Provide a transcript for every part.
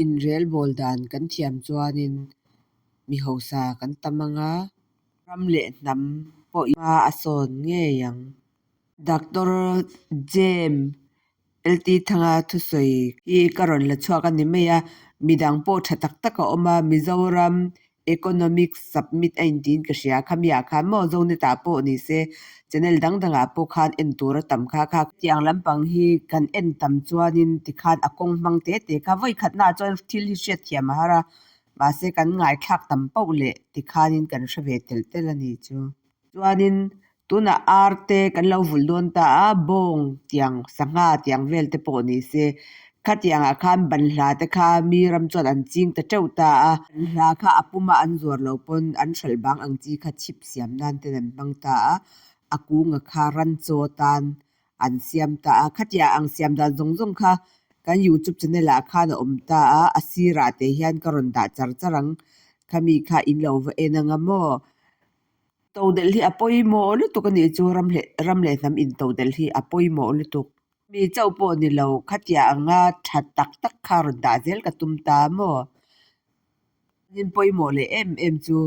Inrelbawl dan kan thiam chuanin mi hausa kan tam ang a, ram leh hnam pawh hma a sawn ngei ang. Doctor James LT Thanga thusawi hi ka rawn la chhuak a ni mai a, midang pawh tha tak tak a awm a, Mizoram Economics Submit a intiin ka hria, khamiah khan maw Zonetah pawh ni se channel dang dangah pawh khan en tur a tam kha kha. Tiang lampang hi kan en tam chuanin tikhan a kawng hmang te te kha vawi khatnaah chuan thil hi hriatthiam a har a, mahse kan ngaithlak tam pauh leh tikhanin kan hre ve tel tel a ni chu. Chuanin tunah ar te kan lo vulh dawn ta a, bawng tiang sangha tiang vel te pawh ni se khatiangah khan banhla te kha mi ram chuan an ching ta teuh ta a, banhla kha a puma an zuar lo pawn an hralh bang ang chi kha chhip siam nan ten an hmang ta a, a kunga kha ran chaw tan an siam ta a, khatiang ang siam dan zawng zawng kha kan youtube channel ah khan a awm ta a, a sirah te hian ka rawn dah char char ang, khami kha in lo va en anga maw. Todelh hi a pawimawh lutuk a nih chu ram leh ram leh hnam in todelh hi a pawimawh lutuk. Mi chauh pawh ni lo khatia anga tha tak tak kha rawn dah zel ka tum ta maw? In pawimawh leh em em chu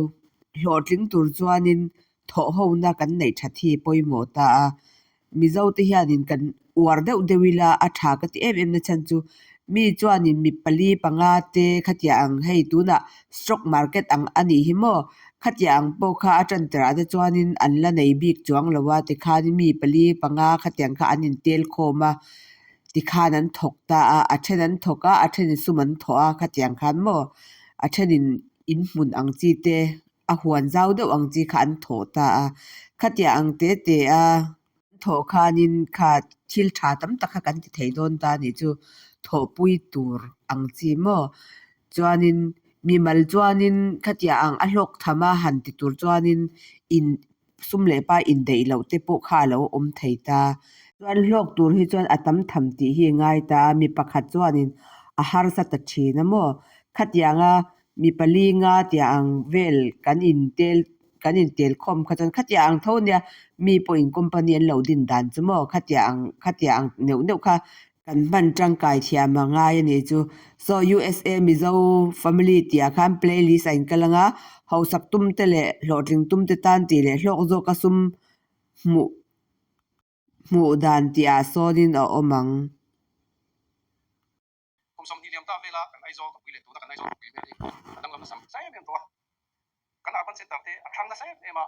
hlawhtling tur chuanin thawhhona kan neih that hi pawimawh ta a. Mizo te hianin kan uar deuh deuh ila a tha ka ti em em na chhan chu mi chuanin mi pali panga te khatiah ang hei tunah stock market ang a nih hi maw khatiah ang pawh kha a tan tirah te chuanin an la nei bik chuang lo a tikhanin mi pali panga khatiang kha an intel khawm a tikhan an thawk ta a a then an thawk a a thenin sum an thawh a khatiang khan maw a thenin inhmun ang chi te. A huan zau deuh ang chi kha an thawh ta a, khatiang ang te te a thawh khanin kha thil tha tam tak kha kan ti thei dawn ta anih chu thawhpui tur ang chi maw chuanin mimal chuanin khatiang ang a hlawk tham a han ti tur chuanin in sum leh pa indaih loh te pawh kha a lo awm thei ta. Chuan hlawk tur hi chuan a tam tham tih hi a ngai ta a, mi pakhat chuanin a harsa ta thin a maw khatianga Mi pali nga tia ang vel kan intel kan intel khawm kha chuan khatia ang tho nia mi pawhin company an lo din dan chu maw khatia ang khatia ang neuh neuh kha kan hman tangkai thiam a ngai a nih chu. Saw USA Mizo family tih ah khan playlist a inkal ang a, hausak tum te leh hlawhtling tum te tan tih leh hlawk zawka sum hmuh hmuh dan tih ah sawnin a awm ang. Kum 20 liam ta vela kan Aizawl khawpui leh tuna kan Aizawl khawpui hmel hi a danglam nasa em em tawh a. Kan urban centre te a thlang nasa em em a.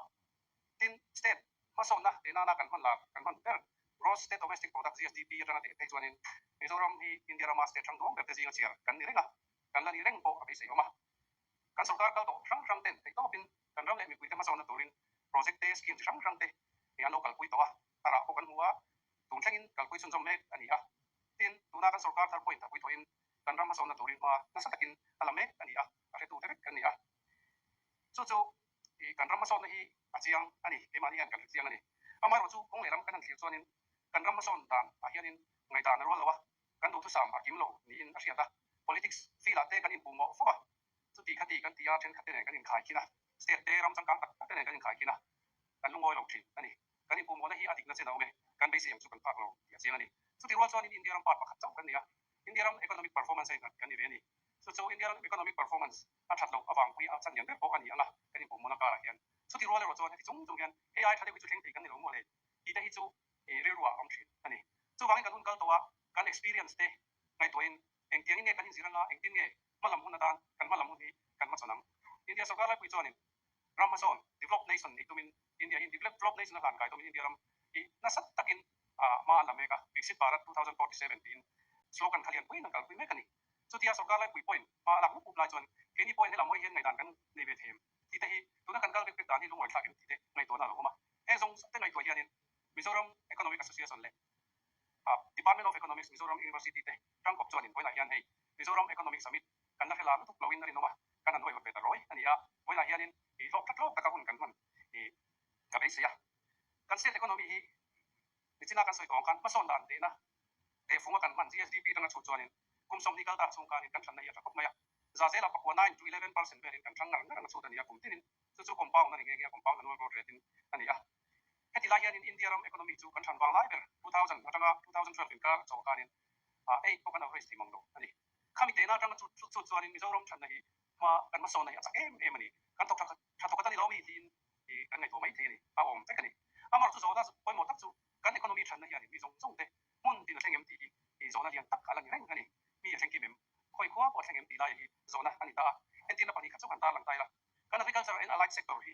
Tin, state hmasawnna teh nana kan hman lar kan hman ber Gross State Domestic Product, GSDP, atanga teh phei chuanin Mizoram hi India rama state hrang duang ber te zinga chhiar kan ni reng a, kan la ni reng pawh a beisei awm a. Kan sorkar kal tawh hrang hrang ten theihtawpin kan ram leh mipuite hmasawnna turin project te, scheme chi hrang hrang te an lo kalpui tawh a, a rah pawh kan hmu a, tun thlengin kalpui chhunzawm mek a ni a. Tin, tuna kan sorkar thar pawhin thapui thawhin kan ram hmasawnna turin hma nasa takin a la mek a ni a, a hretute vek kan ni a. Chu chu kan ram hmasawnna hi a chiang a ni, keimahni hian kan hre chiang a ni. Amaherawhchu kawng lehlam kan han thlir chuanin kan ram hmasawn dan ah hianin ngaihdan a rual lo a, kan duhthusam a kim lo niin a hriat a. Politics field ah te kan inpuhmawh fo a, chuti khati kan ti a, thenkhat te nen kan inkhai khin a, state te ram changkang tak tak te nen kan inkhai khin a, kan lungawi lo thin a ni. Kan inpuhmawhna hi a dikna chen a awm e, kan beisei ang chu kan phak lo tih a chiang a ni. Chuti rual chuanin India ram part pakhat chauh kan ni a, India ram economic performance a innghat kan ni ve a ni. Chu chu India ram economic performance a that loh avang pui a chan lian ber pawh a ni ang a, kan inpuhmawhna karah hian. Chuti rual erawh chuan heti chung chung hian hei ai tha deuh hi chu thleng thei kan ni lo maw le tih te hi chu rilru ah a awm thin a ni. Chuvangin kan hun kal tawh a, kan experience te ngaihtuahin engtiangin nge kan inzir anga, engtin nge hmalam hun atan kan hmalam hun hi kan hmachhawn ang. India sorkar laipui chuanin Ram hmasawn, developed nation, nih tumin India hi developed nation a hlan kai tumin India ram hi nasa takin hma an la mek a, Viksit Bharat 2047 tiin slogan kha lian puiin an kalpui mek a ni. Chutia sorkar laipui pawhin hma a lak mup mup lai chuan keini pawhin helam hawi hian ngaihdan kan nei ve thei em tih te hi tuna kan kal vek vek dan hi lungawi thlak em tih te ngaihtuahna a lo awm a. Heng zawng te ngaihtuah hianin Mizoram Economic Association leh Department of Economics Mizoram University te tangkawp chuanin vawiinah hian hei Mizoram Economic Summit kan la hre la lutuk loin a rinawm a, kan han huaihawt ve ta rawi a ni a, vawiinah hianin i hlawk tlat hlawk taka hun kan hman i ka beisei a. Kan state economy hi nichina kan sawi tawh ang khan hmasawn dan tehna tehfunga kan hman GSDP atanga chhut chuanin kum 20 kal ta chhung khanin kan thlanna hi a tha khawp mai a, za zela pakua 9 to 11% velin kan thlang ngar ngar anga chhut a ni a, kum tinin chu chu compound a ni nghe nghe a, compound annual growth rate in a ni a. Heti lai hianin India ram economy chu kan thlan vang lai ber 2000 atanga 2012 inkar chawh khanin 8 pawh kan average thei mang lo a ni. Khami tehna atanga chu chu chuanin Mizoram thatna hi hma kan hmasawnna hi a chak em em a ni. Kan thawk tha tha thawk atan i lo mi tiin kan ngaihtuah mai thei a ni. A awm vek a ni. Amaherawhchu zawhna pawimawh tak chu kan economy thatna hianin mi zawng zawng te hmun tin a thleng em tih hi zawhna lian tak a la ni reng a ni. Mi a thleng kim em? Khawi khua pawh a thleng em tih laia hi zawhna a ni ta a. Entirna pahnih khat chu kan tarlang ta ila. Kan agriculture and allied sector hi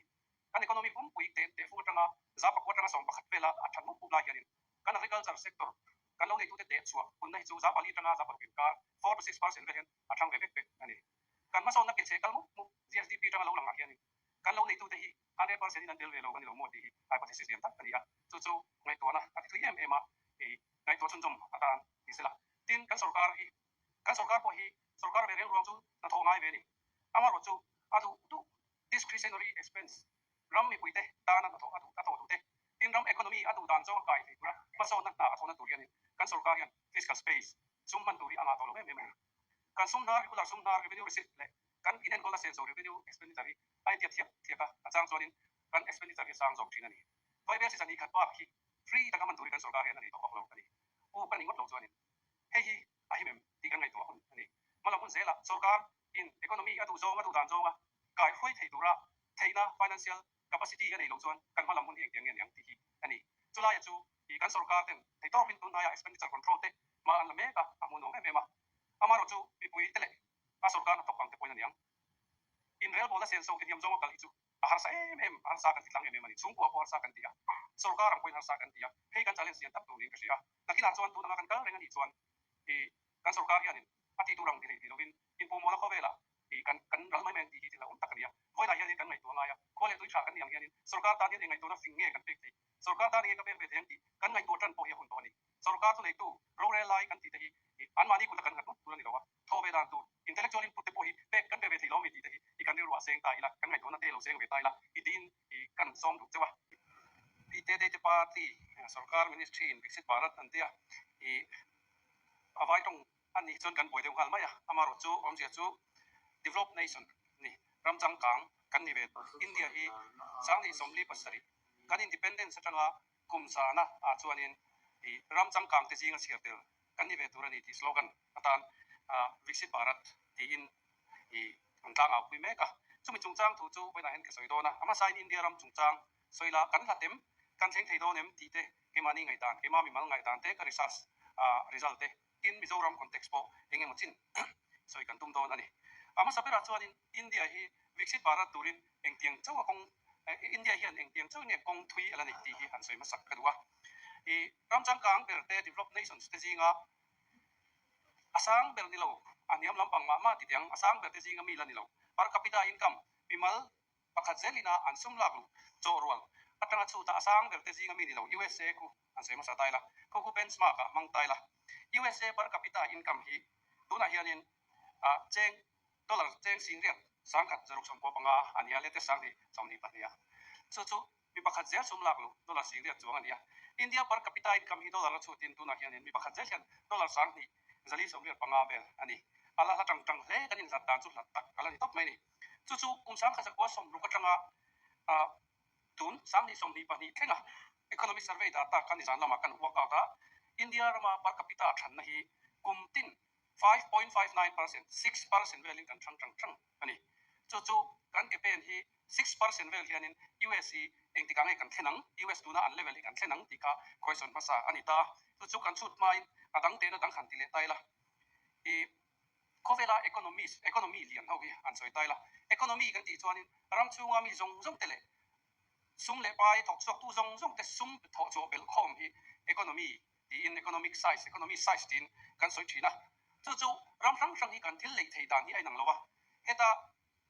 kan economy pumpui teh tehfung atanga za pakua atanga 11 vela a that mup mup lai hianin kan agriculture sector kan lo neitute teh chhuah hunna hi chu 4% atanga 6% inkar, 4 to 6% vel hian a thang ve vek vek a ni. Kan hmasawnna ke chhe kal mup mup GSDP atanga lo langah hianin kan lo neitute hi 100% in an tel ve lo a ni lo maw tih hi hypothesis lian tak a ni a. Chu chu ngaihtuahna a ti thui em em a, ngaihtuah chhunzawm atan ni sela. Tin, kan sorkar hi kan sorkar pawh hi sorkar ve reng ruang chu hnathawh ngai ve a ni. Amaherawhchu a duh duh discretionary expense ram mipuite tana hnathawh a duh a thawh duhte tin ram economy a duh dan zawng a kai thei tura hmasawnna hna a thawhna tur hianin kan sorkar hian fiscal space sum hman tur hi a ngah tawh lo em em a ni. Kan sum hnar regular sum hnar revenue receipt leh kan inenkawlna senso revenue expenditure hi a intiat thiak thiak a, a chang chuanin kan expenditure hi a sang zawk thin a ni. Vaibel sisa ni khat bak hi free taka hman tur hi kan sorkar hian a nei tawh vak lo a ni. U ka ni ngawt lo chuanin hei hi a him em tih kan ngaihtuah hun a ni. Hmalam hun zelah sorkar in economy a duh zawng a duh dan zawnga kai hruai thei tura theihna financial capacity a nei lo chuan kan hmalam hun hi engtiang nge niang tih hi a ni. Chulaia chu i kan sorkar ten thei tawkin tunhnaia expenditure control te hma an la mek a, a hmuhnawm em em a. Amaherawh chu mipui te leh a sorkar hnathawk vang te pawhin a niang. Inrelbawlna senso inhniam zawnga kal hi chu a harsa em em, a harsa kan ti tlang em em a ni. Chhungkua pawh harsa kan ti a, sorkar ang pawhin harsa kan ti a, hei kan challenge lian tak tur niin ka hria. Nakinah chuan tun anga kan kal reng a nih chuan i kan sorkar hianin a ti tur ang ti hlei ti lovin inpumawhna khawvelah i kan kan ral mai mai ang tih hi thil a awm tak a ni a. Vawilah hianin kan ngaihtuah ngai a, khua leh tui tha kan nih ang hianin sorkar tan hian eng ngaihtuahna fing nge kan pek thei, sorkar tan enge ka pek ve thei ang tih kan ngaihtuah tan pawh hi a hun tawh a ni. Sorkar chu neitu rorel lai kan tih te hi anmahni kut a kan nghat ngawt tur a ni lo a, thaw ve dan tur intellectual input te pawh hi pek kan pe ve thei lo ami tih te hi i kan rilru ah seng ta ila, kan ngaihtuahna te lo seng ve ta ila i tiin i kan sawm duh cheu a. Pi te te te party sorkar ministry in Viksit Bharat an tia i a vai tawng a nih chuan kan buai deuh nghal mai a, amaherawh chu awmzia chu developed nation ni ram changkang kan ni ve India hi 2047 kan independence atanga Kum zana ah chuanin i ram changkang te zinga chhiar tel kan ni ve tur a ni tih slogan atan Viksit Bharat tiin i an tlang au pui mek a. Chumi chungchang thu chu vawiinah hian ka sawi dawn a, a hmasain India ram chungchang sawi la kan hlat em, kan thleng thei dawn em tih te keimahni ngaihdan, keimah mimal ngaihdan te ka research result te tin Mizoram context pawh eng emaw chin sawi kan tum dawn a ni. A hmasa berah chuanin India hi Viksit Bharat turin engtiang chauha kawng India hian engtiang chauhin nge kawng thui a la neih tih hi han sawi hmasak ka duh a. I ram changkang ber te, developed nations te zinga a sang ber ni lo, a hniam lampang mah mah ti teh ang, a sang ber te zinga mi la ni lo. Per capita income, mimal pakhat zelina an sum lak luh chawh rual atanga chhuta a sang ber te zinga mi ni lo, USA khu an sawi hmasa ta ila, khu khu benchmark ah hmang ta ila. USA per capita income hi tunah hianin cheng dollar cheng singriat 1665 a ni a, latest 2022 a. Chu chu mi pakhat zel sum lak luh dollar singriat chuang a ni a. India per capita income hi dollar a chhutin tunah hianin mi pakhat zel hian dollar 2485 vel a ni. A la hla tang tang hle kan inhlat dan chu hlat tak a la ni tawp mai a ni. Chu chu kum 1960 atanga tun 2022 thlenga economic survey data kan nizan lamah kan work out a, India rama per capita thanna hi kum tin 5.59%, 6% velin kan thang tang tang a ni. Chu chu kan ke pen hi 6% vel hianin US hi engtikah nge kan thlen ang, US tuna an level hi kan thlen ang tih kha question hmasa a ni ta. Chu chu kan chhut hmain a dang tehna dang han ti leh ta ila. I khawvela economist, economy lian ho hi han sawi ta ila. Economy kan tih chuanin ram chhunga mi zawng zawng te leh sum leh pai thawk chhuaktu zawng zawng te sum thawh chhuah belh khawm hi economy tiin economic size, economy size tiin kan sawi thin a. Chu chu ram hrang hrang hi kan thil lei thei dan hi a inang lo a. Heta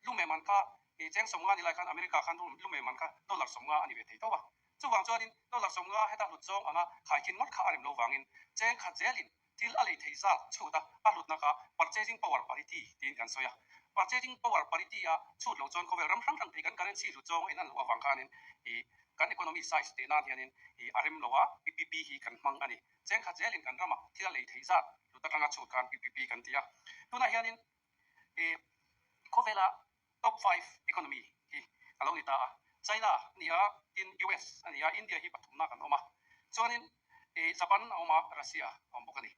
lume man kha i cheng 50 ni lai khan America khan lume man kha dollar 50 a ni ve thei tho a. Chuvang chuanin dollar 50 heta hlut zawng anga khaikhin ngawt kha a rem lo vangin cheng khat zelin thil a lei thei zat chhut a, a hlutna kha purchasing power parity tiin kan sawi a. Purchasing power parity a chhut lo chuan khawvel ram hrang hrang thei kan currency hlut zawng a inan loh avang khanin i kan economy size teh nan hianin i a rem lo a, PPP hi kan hmang a ni. Cheng khat zelin kan ramah thil a lei thei zat hlut atanga chhut khan PPP kan ti a. Tunah hianin i khawvela top five economy hi a lo ni ta a. China a ni a, tin US a ni a, India hi pathumna kan awm a. Chuanin Japan a awm a, Russia a awm bawk a ni.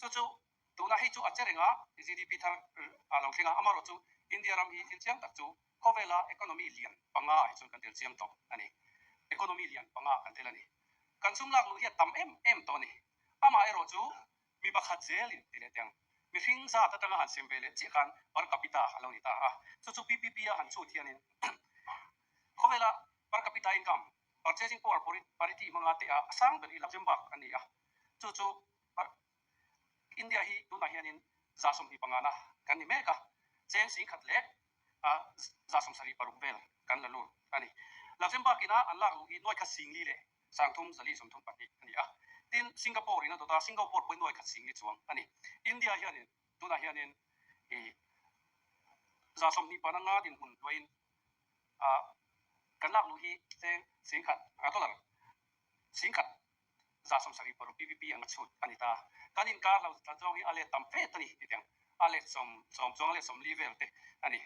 Chu chu Tuna hei chu a che reng a, GDP thar a lo thleng a, amaherawhchu India ram hi thil chiang tak chu khawvela economy lian panga ah hi chuan kan tel chiang tawh a ni. Economy lian panga kan tel a ni. Kan sum lak luh hi a tam em em tawh a ni. Amaherawhchu mi pakhat zelin ti leh teh ang. Mihring zat atanga han sem ve leh chiah khan per capita a lo ni ta a, chu chu PPP a han chhut hianin khawvela per capita income, purchasing power parity hmanga teh a a sang ber hi Luxembourg a ni a, chu chu India hi tunah hianin 25 na kan ni mek a, cheng 10,000 leh 76 vel kan la lut a ni. Luxembourg ina an lak luh hi 1,4 leh 332 a ni a. Tin, Singapore in a dawt a, Singapore pawhin 1,4 chuang a ni. India hianin tunah hianin 25 dinhmun hnuaiin kan lak luh hi cheng 10,000, dollar 10,176 PPP anga chhut a ni ta. Kan inkar lo zawng hi a let tam fet a ni tih ang, a let sawm sawm chuang a let 40 vel te a ni.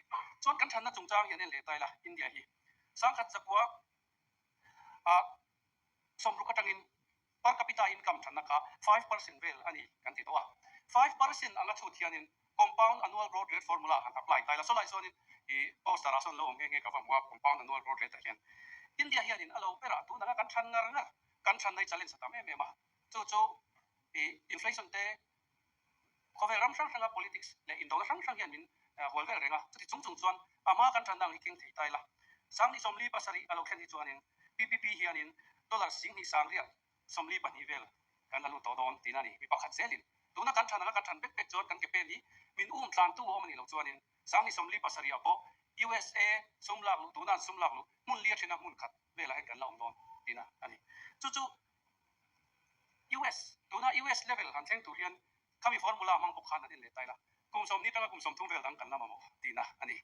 Chuan kan thanna chungchang hian en leh ta ila, India hi 1960 atangin per capita income thanna kha 5% vel a ni kan ti tawh a. 5% anga chhut hianin compound annual growth rate formula han apply ta ila. Sawlai chuanin i poster ah sawn lo awm nghe nghe ka va hmu a, compound annual growth rate ah hian India hianin a lo berah tun anga kan than ngar ngar, kan than hi challenge a tam em em a. Chu chu i inflation te khawvel ram hrang hranga politics leh indona hrang hrang hian min hual vel reng a. Chuti chung chung chuan a hma kan than dang hi keng thei ta ila. 2027 a lo thlen hi chuanin PPP hianin dollar 2842 vel kan la lut tawh dawn tihna a ni. Mi pakhat zelin tuna kan than anga kan than vek vek chuan kan ke pen hi min um tlantu a awm a nih loh chuanin 2027 ah pawh USA sum lak luh tuna an sum lak luh hmun li a thena hmun khat velah hian kan la awm dawn tihna a ni. Chu chu US tuna US level han thleng tur hian khami formula hmang bawk khan an en leh ta ila kum 20 tanga kum 30 vel dang kan la mamawh tihna a ni.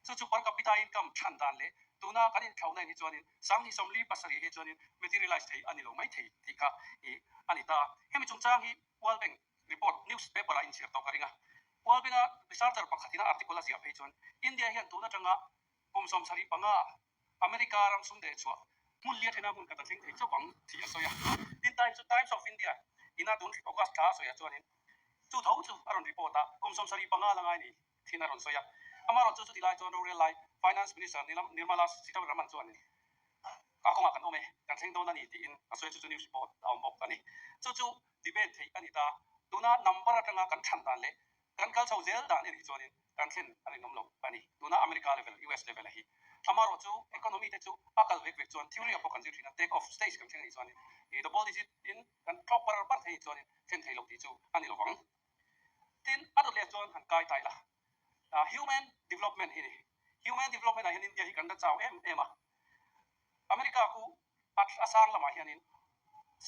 Chu chu per capita income than dan leh tuna kan inthlauhna in hi chuanin 2027 hi chuanin materialize thei a ni lo mai thei tih kha i a ni ta. Hemi chungchang hi World Bank report newspaper ah inchhiar tawh ka ring a. World Bank a researcher pakhatin a article a ziah phei chuan India hian tun atanga kum 75 America ram sum deh chhuah hmun lia thena hmun khat a thleng thei chauh ang tih a sawi a. Tin, Times chu Times of India ina tun August thla a sawiah chuanin chu tho chu a rawn report a, kum 75 la ngai ni thin a rawn sawi a. Amaherawhchu chuti lai chuan rorel lai Finance Minister Nirmala Sitharaman chuanin ka kawngah kan awm e, kan thleng dawn a ni tiin a sawi a, chu chu news report a awm bawk a ni. Chu chu debate theih a ni ta. Tuna number atanga kan chhan dan leh kan kal chho zel dan en hi chuanin kan thlen a rinawm lo a ni. Tuna America level, US level a hi. Amaherawhchu economy te chu a kal vek vek chuan theory ah pawh kan zir thin a, take off stage kan thleng a nih chuanin the ball digit in kan thlawk par par thei chuanin thlen thei lo tih chu a ni lovang. Tin, a dawt leh chuan han kai ta ila. Human development hi ni. Human development ah hian India hi kan la chau em em a. America khu a sang lamah hianin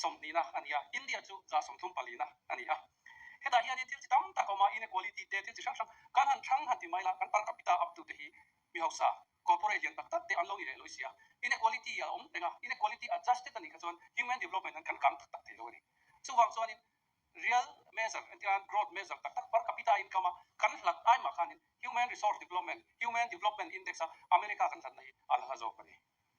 20na a ni a, India chu 134 na a ni a. Hetah hianin thil chi tam tak a awm a, inequality te thil chi hrang hrang kan han thang han ti mai la, kan per capita up tu te hi mi hausa corporate lian tak tak te an lo ni leh lawih sia. Inequality a awm reng a, inequality adjusted a nih kha chuan human development an kan kang tak tak thei lo a ni. Chuvang chuanin real measure engtiang growth measure tak tak per capita income a kan hlat ai mah khanin human resource development, human development index a America kan hlatna hi a la hla zawk a ni.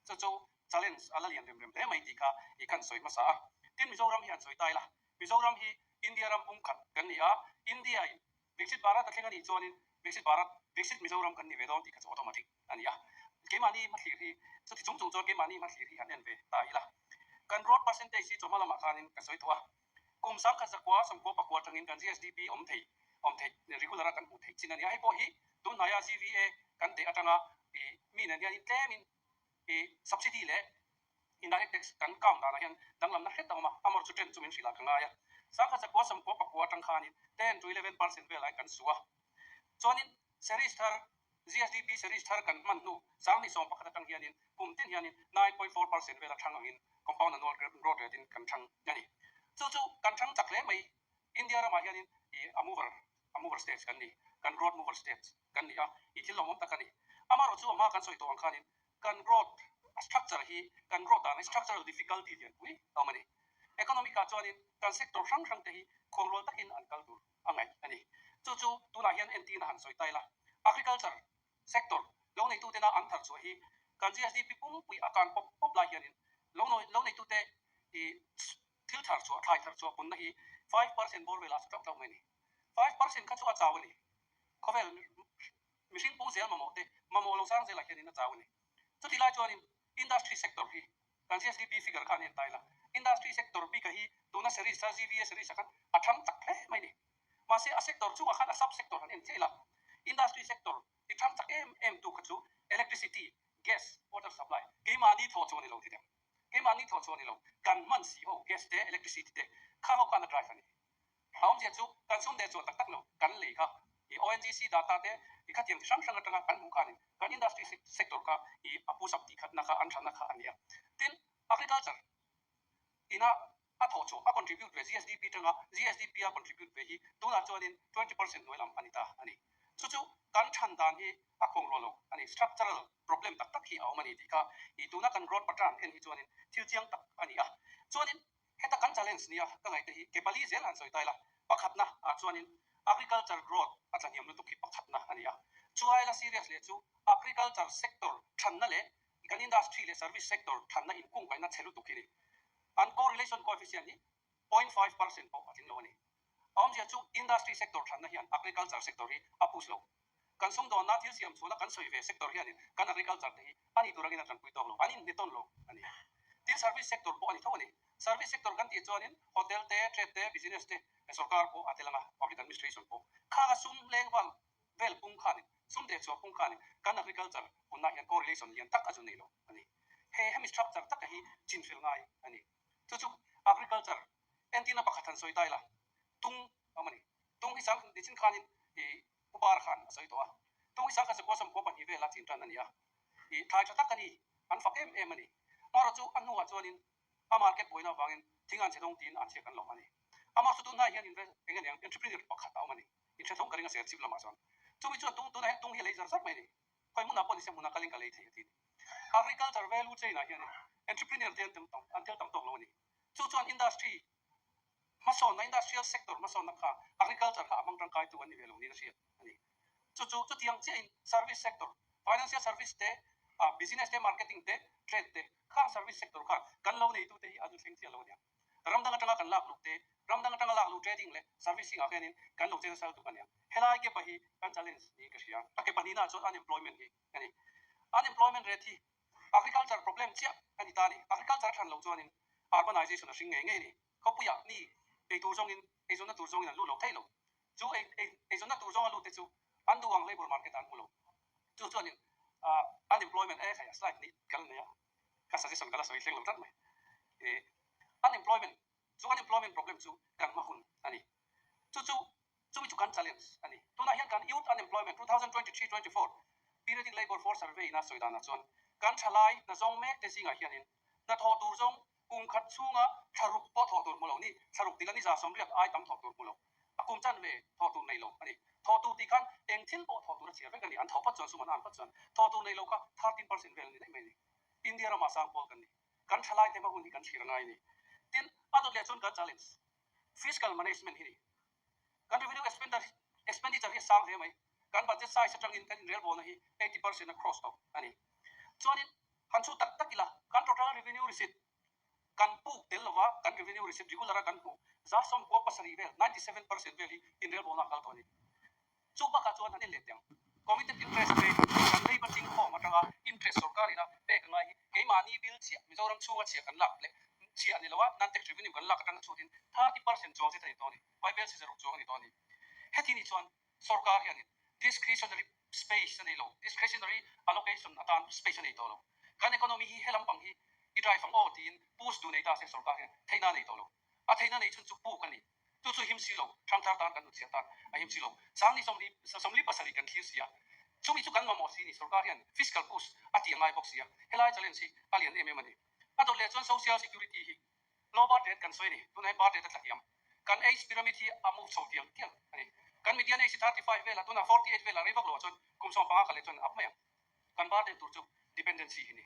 Chu chu challenge a la lian rem rem hle mai tih kha i kan sawi hmasa a. Tin, Mizoram hi an sawi ta ila. Mizoram hi India ram pum khat kan ni a, India in Viksit Bharat a thleng a nih chuanin Viksit Bharat, Viksit Mizoram kan ni ve dawn tih kha chu automatic a ni a. Keimahni hmathlir hi chuti chung chung chuan keimahni hmathlir hi han en ve ta ila. Kan growth percentage hi chawhma lamah khanin ka sawi tawh a. Kum 1999 atangin kan GSDP awm thei awm thei regular a kan hmuh theih chin a ni a. Hei pawh hi tunhnaia GVA kan teh atanga i mi nen hianin tlemin i subsidy leh indirect tax kan count danah hian danglamna hret a awm a, amawr chu trend chu min hrilh ah ka ngai a. 1999 atang khanin 10 to 11% velah kan su a. Chuanin series thar GSDP series thar kan hman hnu 2011 atang hianin kum tin hianin 9.4% vela thang angin compound annual growth rate in kan thang a ni. Chu chu kan thang chak hle mai. India ramah hianin i a mover states kan ni, kan growth mover states kan ni a, i thil lawmawm tak a ni. Amaherawhchu a hma kan sawi tawh ang khanin kan growth structure hi kan growth dan hi structural difficulty lian pui a awm a ni. Economic ah chuanin kan sector hrang hrang te hi khuangrual takin an kal tur a ngaih a ni. Chu chu tunah hian entirna han sawi ta ila. Agriculture sector lo neitutena an thar chhuah hi kan GSDP pumpui a kan pawp pawp lai hianin lo lo neitute i thil thar chhuah, thlai thar chhuah punna hi 5% bawr velah a sa tlauh tlauh mai a ni. 5% kha chu a chau a ni. Khawvel mihring pung zel mamawh te, mamawh lo sang zelah hianin a chau a ni. Chuti lai chuanin industry sector hi kan GSDP figure kha an en ta ila, industry sector bika hi tuna series a GVA series ah khan a thang chak hle mai ni. Mahse a sector chungah khan a sub sector han en chiah ila, industry sector ti thang chak em em tu kha chu electricity, gas, water supply keimahni thawh chu a ni lo ti deuh. Keimahni thawh chu a ni lo, kan hman si ho gas te, electricity te kha ho khan a drive a ni. A awmzia chu kan sum deh chuan tak tak lo, kan lei kha i ONGC data te i khatiang chi hrang hrang atanga kan hmuh khanin kan industry sector kha i a push up tih khatna kha an thatna kha a ni a. Tin, agriculture ina a thawh chhuah a contribute ve GSDP tanga GSDP a contribute ve hi tunah chuanin 20% hnuai lam a ni ta a ni. Chu chu kan than dan hi a khawng rual lo a ni. Structural problem tak tak hi a awm a ni tih kha i tuna kan growth pattern en hi chuanin thil chiang tak a ni a. Chuanin Heta kan challenge nia ka ngaihte hi ke pali zel han sawi ta ila, pakhatna ah chuanin agriculture growth a tlahniam lutuk hi pakhatna a ni a. Chuai la serious leh chu agriculture sector thanna leh kan industry leh service sector thanna inkungkaihna chhe lutuk hi ni. An correlation coefficient hi 0.5% pawh a tling lo a ni. A awmzia chu industry sector thanna hian agriculture sector hi a push lo. Kan sumdawnna thil siam chhuna kan sawi ve sector hianin kan agriculture te hi a nih tur angin a tanpui tawk lo, an inhne tawn lo a ni. Tin, service sector pawh a ni tho a ni. Service sector kan tih chuanin hotel te, trade te, business te, sorkar pawh a tel ang a, public administration pawh. Khanga sum leng val vel pung khanin, sum deh chhuah pung khanin kan agriculture hunah hian correlation lian tak a zu nei lo a ni. He hemi structure taka hi chinfel ngai a ni. Chu chu agriculture entirna pakhat han sawi ta ila, tung a awm a ni. Tung hi sang nichin khanin ih Pu Bar khan a sawi tawh a, tung hi sangkhat zakua sawmkua pahnih vela chin tan a ni a, ih thlai tha tak a ni, an fak em em a ni. Amaherawh chu a hnuah chuanin a market buaina avangin thing an chhe dawng tiin an chhiak an lawm a ni. Amah chu tunhnai hian invest eng aniang entrepreneur pakhat a awm a ni, inhrethlawm ka ring a ser chip lamah chuan. Chumi chuan tung tunah hian tung hi a lei zar zar mai a ni, khawi hmunah pawh nise hmunah kalin ka lei thei a ti a ni. Agriculture value chain ah hian entrepreneur te an tel tam tawk lo a ni. Chu chuan industry Hmasawnna, Industrial sector hmasawnna kha agriculture kha a hmang tangkaitu an ni ve lo niin a hriat a ni. Chu chu chutiang chiahin service sector, financial service te, business te, marketing te, trade te, khang service sector khan kan lo neitute hi an thleng chiah lo a nia. Ram dang atanga kan lak luh te, ram dang atanga lak luh trading leh servicing ah hianin kan lo che nasa lutuk a nia. Helai ke pahnih kan challenge niin ka hria. A ke pahnihna ah chuan unemployment hi a ni. Unemployment rate hi Agriculture problem chiah a ni ta a ni. Agriculture a thlan loh chuanin urbanization a hring ngei ngei a ni. Khawpuiah mi ei tur zawngin eizawnna tur zawngin an lut lo thei lo. Chu eizawnna tur zawnga lut te chu an duh ang labour market ah an hmu lo. Chu chuanin unemployment e khai a slide nih kal nei a, ka suggestion ka la sawi thleng lo tlat mai. Unemployment chu unemployment problem chu kan hma hun a ni. Chu chu Chumi chu kan challenge a ni. Tunah hian kan Youth Unemployment 2023-24 Periodic Labour Force Survey ina sawi danah chuan kan thalai hnazawng mek te zingah hianin hnathawh tur zawng kum khat chhunga thlaruk pawh thawh tur hmu lo ni, thlaruk tila ni 180 ai tam thawh tur hmu lo, a kum chanve thawh tur nei lo a ni. Thawh tur tih khan eng thil pawh thawh tur a chhiar vek a ni, an thawh phawt chuan sum an an phawt chuan thawh tur nei lo kha 13% vel a ni daih mai a ni. India ramah sang pawl kan ni. Kan thalai te hma hun hi kan thlir a ngai a ni. Tin, a dawt leh chuan kan challenge Fiscal management hi ni. Kan revenue expenditure hi a sang hle mai. Kan budget size atangin kan inrelbawlna hi 80% a cross tawh a ni. Chuanin han chhut tak tak ila, kan total revenue receipt kan puk tel lova kan revenue receipt regular a kan hmuh 97% vel, 97% vel hi inrelbawlna a kal tawh a ni. Chu bakah chuan an inlet ang. Committed interest rate kan leiba chingkhawm atanga interest sorkar ina pek a ngai hi keimahni bill chhiah Mizoram chhunga chhiah kan lak leh chhiah ni loa non-tax revenue kan lak atanga chhutin 30% chuang zet a ni tawh a ni. Bible sizaruk chuang a ni tawh a ni. Heti ni chuan sorkar hianin discretionary space a nei lo, discretionary allocation atan space a nei tawh lo. Kan economy hi he lampang hi i drive ang aw tiin push duh nei ta se sorkar hian theihna a nei tawh lo. A theihna neih chhun chu puk a ni. Chu chu him si lo, Thangthar tan kan nutchhiat tan a him si lo. Sangni 27 kan thlir si a, chumi chu kan mamawh si ni. Sorkar hian fiscal push a tih a ngai bawk si a, helai challenge hi a lian em em a ni. A dawt leh chuan social security hi low birth rate kan sawi a ni. Tunah hian birth rate a tla hniam. Kan age pyramid hi a move chho tial tial a ni. Kan median age hi 35 velah tunah 48 velah rei vak loah chuan kum 15 kal leh chuan a up mai ang. Kan birth rate tur chu dependency hi ni.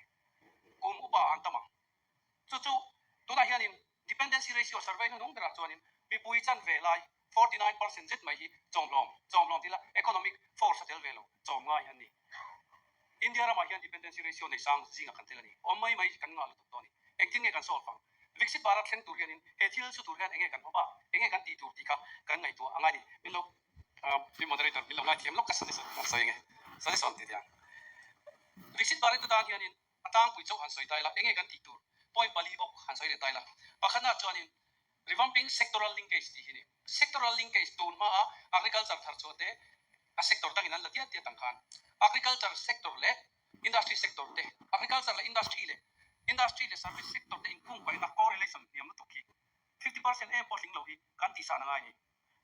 Kum upa an tam ang. Chu chu tunah hianin dependency ratio survey hnunung berah chuanin mipui chanve lai 49% zet mai hi chawmhlawm, chawmhlawm tila economic force a tel ve lo, chawm ngai an ni. India ramah hian dependency ratio nei sang zingah kan tel a ni. Awm mai mai kan ngah lutuk tawh a ni. Engtin nge kan solve ang? Viksit Bharat thleng tur hianin he thil chu tur hian enge kan hawp a, enge kan tih tur tih kha kan ngaihtuah a ngai a ni. Min lo. Pi moderator min lo ngaithiam lawk ka suggestion kan sawi ange. Suggestion ti tiang. Viksit Bharat atan hianin a tlangpui chauh han sawi ta ila, enge kan tih tur point pali bawk han sawi leh ta ila. Pakhatnaah chuanin revamping sectoral linkage tih hi ni. Sectoral linkage tun hmaa agriculture thar chhuah te a sector dangin an la diat diat ang khan agriculture sector leh industry sector te, agriculture leh industry leh industry leh service sector te inkungkaihna correlation hniam lutuk hi 50% em pawh tling lo hi kan tihsan a ngai a ni.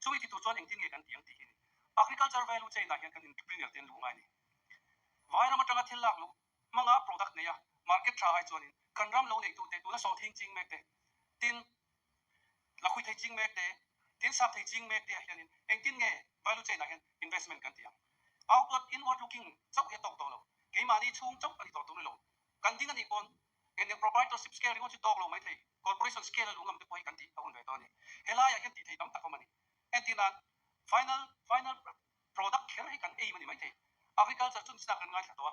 Chumi ti tur chuan engtin nge kan tih ang tih hi ni. Agriculture value chain ah hian kan entrepreneur te an luh ngai a ni. Vairam atanga thil lak luh hmanga product neia market tha ai chuanin kan ram lo neitu te tuna sawhthing ching mek te, tin lakhui thei ching mek te, tin sap thei ching mek te ah hianin engtin nge value chain ah hian investment kan tih ang. Outward, inward looking chauh hi a tawk tawh lo. Keimahni chhung chauh a ni tawh tur ni lo. Kan ding a nih pawn Eng proprietorship scale ringawt chu tawk lo mai thei, corporation scale a luh ngam te pawh hi kan tih a hun ve tawh a ni. Helaiah hian tih thei tam tak awm a ni. Entir nan, final final product kher hi kan aim a ni mai thei. Agriculture chu nichina kan ngaithla tawh a,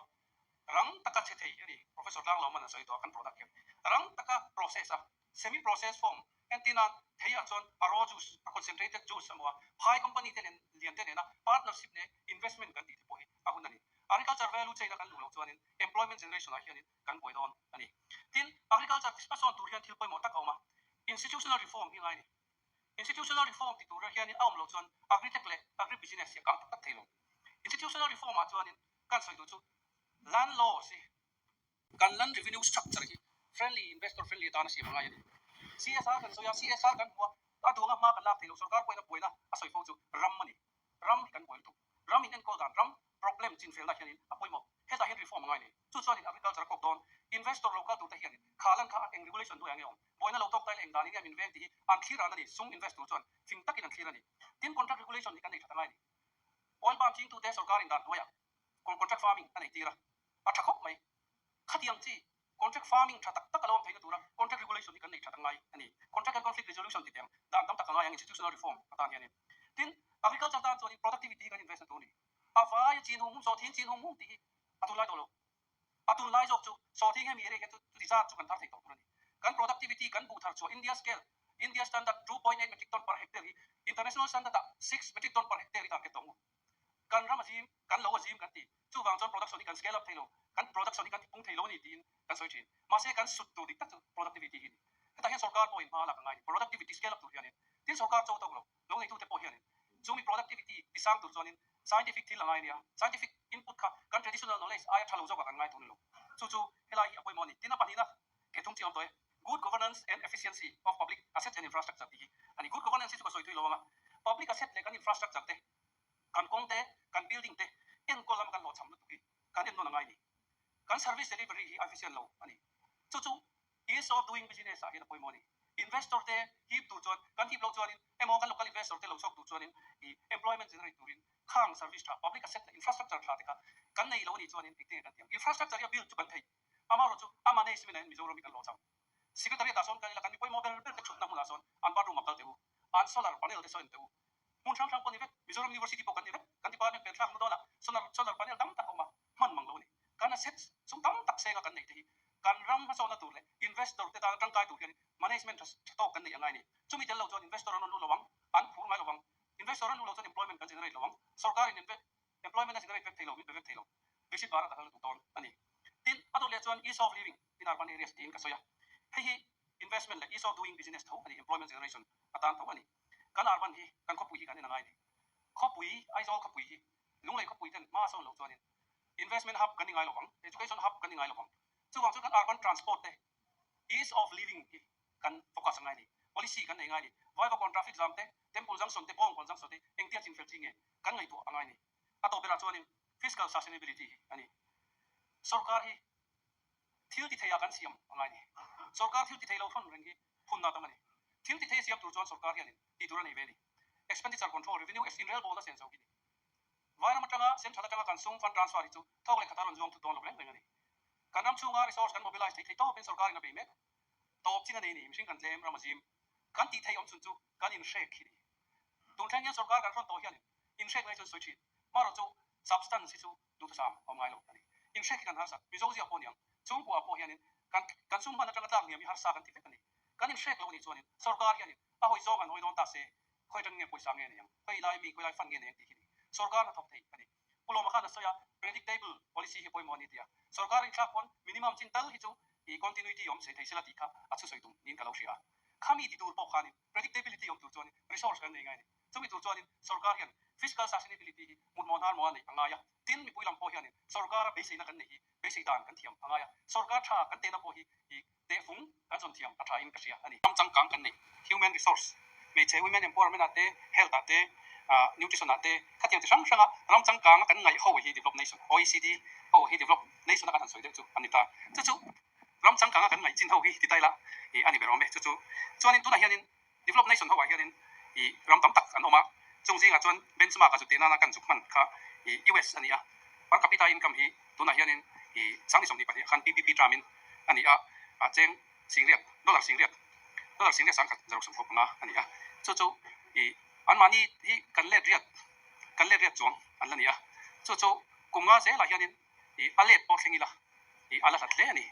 rang taka che thei a ni. Professor Tlangloman a sawi tawh a kan product hian rang taka process a, semi process form entir nan theiah chuan a raw juice, a concentrated juice emaw a phai company te nen lian te nena partnership leh investment kan tih te pawh hi a hun a ni. Agriculture value chain a kan luh loh chuanin employment generation ah hianin kan buai dawn a ni. Tin, agriculture hmasawn tur hian thil pawimawh tak a awm a, institutional reform hi ngai a ni. Institutional reform ti tura hianin a awm loh chuan agritech leh agribusiness hi a kang tak tak thei lo. Institutional reform ah chuanin kan sawi duh chu land laws hi, kan land revenue structure hi friendly, investor friendly atana siam a ngai a ni. CSR kan sawi a, CSR kan hmu a, a duanga hma kan lak thei lo, sorkar pawhin a buaina a sawi fo chu ram a ni. Ram hi kan buai lutuk. Ram in enkawl dan ram problem chinfelna hianin a pawimawh. Hetah hian reform a ngai nei. Chu chuanin agriculture a kawp dawn. Investor lo kal turte hianin kha lan kha eng regulation hnuaiah nge awm? Buaina lo tawk ta ila eng danin nge min veng tih hi an thlir an a ni. Sum invest tur chuan fing takin an thlir a ni. Tin, contract regulation hi kan nei that a ngai ni. Oil palm chingtute sorkarin dan hnuaiah contract farming a nei tir a, a tha khawp mai. Khatiang chi Contract farming tha tak tak a lo awm theihna tura contract regulation hi kan nei that a ngai a ni. Contract and conflict resolution ti teng dan tam tak a ngai ang institutional reform atan hianin. Tin, agriculture tan chuanin productivity hi kan invest na tur a ni. A vai a chin hung hung, sawhthing chin hung hung tih hi a tunlai tawh lo. A tunlai zawk chu sawhthing hemi area hian chu chuti zat chu kan thar thei tawh tur a ni. Kan productivity kan buh thar chhuah India scale, India standard 2.8 metric ton per hectare hi international standard ah 6 metric ton per hectare hi target tawh ang u. Kan ram a zim, kan lo a zim kan ti. Chuvang chuan production hi kan scale up thei lo, kan production hi kan tipung thei lo a ni tiin kan sawi thin. Mahse kan sut tur dik tak chu productivity hi a ni. Hetah hian sorkar pawhin hma a lak a ngai a ni. Productivity scale up tur hianin tin sorkar cho tawk lo, lo neitute pawh hianin chumi productivity ti sang tur chuanin scientific thil a ngai a nia. Scientific input kha kan traditional knowledge aia tha lo zawkah kan ngai tur ni lo. Chu chu helai hi a pawimawh a ni. Tin a pahnihna ke thung chi awm tawh e. Good governance and efficiency of public assets and infrastructure tih hi a ni. Good governance hi chu ka sawi thui lo ang a, public asset leh kan infrastructure te, kan kawng te, kan building te enkawl lama kan hlawhchham lutuk hi kan ennawn a ngai a ni. Kan service delivery hi a efficient lo a ni. Chu chu ease of doing business ah hian a pawimawh a ni. Investor te hip tur chuan kan hip loh chuanin emaw kan local investor te lo chhuak tur chuanin i employment generate turin khang service tha, public asset leh infrastructure tha te kha kan nei lo a nih chuanin engtin nge kan ti ang? Infrastructure hi a build chu kan thei. Amaherawh chu a management ah hian Mizoram hi kan hlawhchham. Secretariat ah sawn kal ila kan mi pawimawh ber ber te thutna hmunah sawn an bathroom ah kal teh u, an solar panel te saw en teh u. Hmun hrang hrang pawh ni vek, Mizoram University pawh kan ni vek, kan department pen thlak hnu dawnah solar solar panel tam tak a awm a, hman mang lo a ni. Kan assets sum tam tak senga kan neih te hi kan ram hmasawnna tur leh investor te tana tangkai tur hian management tha tha tawk kan neih a ngai a ni. Chumi tel lo chuan investor an rawn lut lo ang, an phur ngai lo vang. Investor an lut lo chuan employment kan generate lo ang. Sorkarin employment a generate vek thei lo, min pe vek thei lo. British Bharat a kal lutuk dawn a ni. Tin, a dawt leh chuan ease of living in urban areas tiin ka sawi a. Hei hi investment leh ease of doing business tho a ni, employment generation atan tho a ni. Kan urban hi, kan khawpui hi kan en a ngai a ni. Khawpui, Aizawl khawpui hi Lunglei khawpui ten hma a sawn loh chuanin investment hub kan ni ngai lo vang, education hub kan ni ngai lo vang. Chuvang chuan kan urban transport te ease of living hi kan focus a ngai a ni. Policy kan nei ngai a ni. Vaivakawn traffic jam te, Temple junction te, Bawngkawn junction te engtia chinfel chi nge kan ngaihtuah a ngai a ni. A tawp berah chuanin fiscal sustainability hi a ni. Sorkar hi thil ti theiah kan siam a ngai a ni. Sorkar thil ti thei lo hrawn reng hi phunna tam a ni. Thil ti thei siam tur chuan sorkar hianin tih tur a nei ve a ni. Expenditure control, revenue in relbawl a sen zo hi ni. Vairam atanga central atanga kan sum fund transfer hi chu thawk leh khata rawn zuang thut dawn lo reng reng a ni. Kan ram chhunga resource kan mobilize thei thei tawpin sorkarin a bei mek. Tawp chin a nei ni, mihring kan tlem, ram a zim. Kan tih theih awm chhun chu kan inhrek hi ni. Tun thleng hian sorkar kan hrawn tawh hianin inhrek lai chuan sawi thin. Marawh chu substance hi chu duhthusam a awm ngai lo a ni. Inhrek hi kan harsat, Mizo zia pawh niang, chhungkua pawh hianin kan kan sum hman atanga tlak hniam hi harsa kan ti vek a ni. Kan inhrek lo a nih chuanin sorkar hianin a hawi zawng an hawi dawn ta se, khawi tan nge pawisa nge nei ang, khawi lai mi, khawi lai fund nge nei ang tih hi ni. Sorkar hnathawk thei a ni. Pu Lawma khan a sawi a, predictable policy hi pawimawh a ni tih a. Sorkar inthlak pawn minimum chin tal hi chu i continuity awm sei thei sela tih kha a thusawi tum niin ka lo hria a. Khami ti tur pawh khanin predictability awm tur chuanin resource kan nei ngai a ni. Chumi tur chuanin sorkar hian fiscal sustainability hi hmuhmawh hnar maw a neih a ngai a. Tin, mipui lam pawh hianin sorkara beiseina kan neih hi beisei dan kan thiam a ngai a. Sorkar tha kan tehna pawh hi i tehfung kan zawn thiam a tha in ka hria a ni. Ram changkang kan nei, human resource, hmeichhe women empowerment ah te, health ah te, nutrition ah te, khatiang chi hrang hranga ram changkang a kan ngaih ho hi develop nation, OECD ho hi develop nation a kan han sawi deuh chu a ni ta. Chu chu ram changkang a kan ngaih chin ho hi ti taila i a ni ber awm e. Chu chu chuanin tunah hianin develop nation ho ah hianin i ram tam tak an awm a, chung zingah chuan benchmark a zuk tih nana kan zuk hman kha i US a ni a, per capita income hi tunah hianin i 2024 khan PPP term in a ni a, a cheng singriat dollar singriat dollar singriat 1695 a ni a, chu chu i anmahni hi kan let riat kan let riat chuang an la ni a, chu chu kum nga zelah hianin i a let pawh thleng ila i a la hlat hle a ni.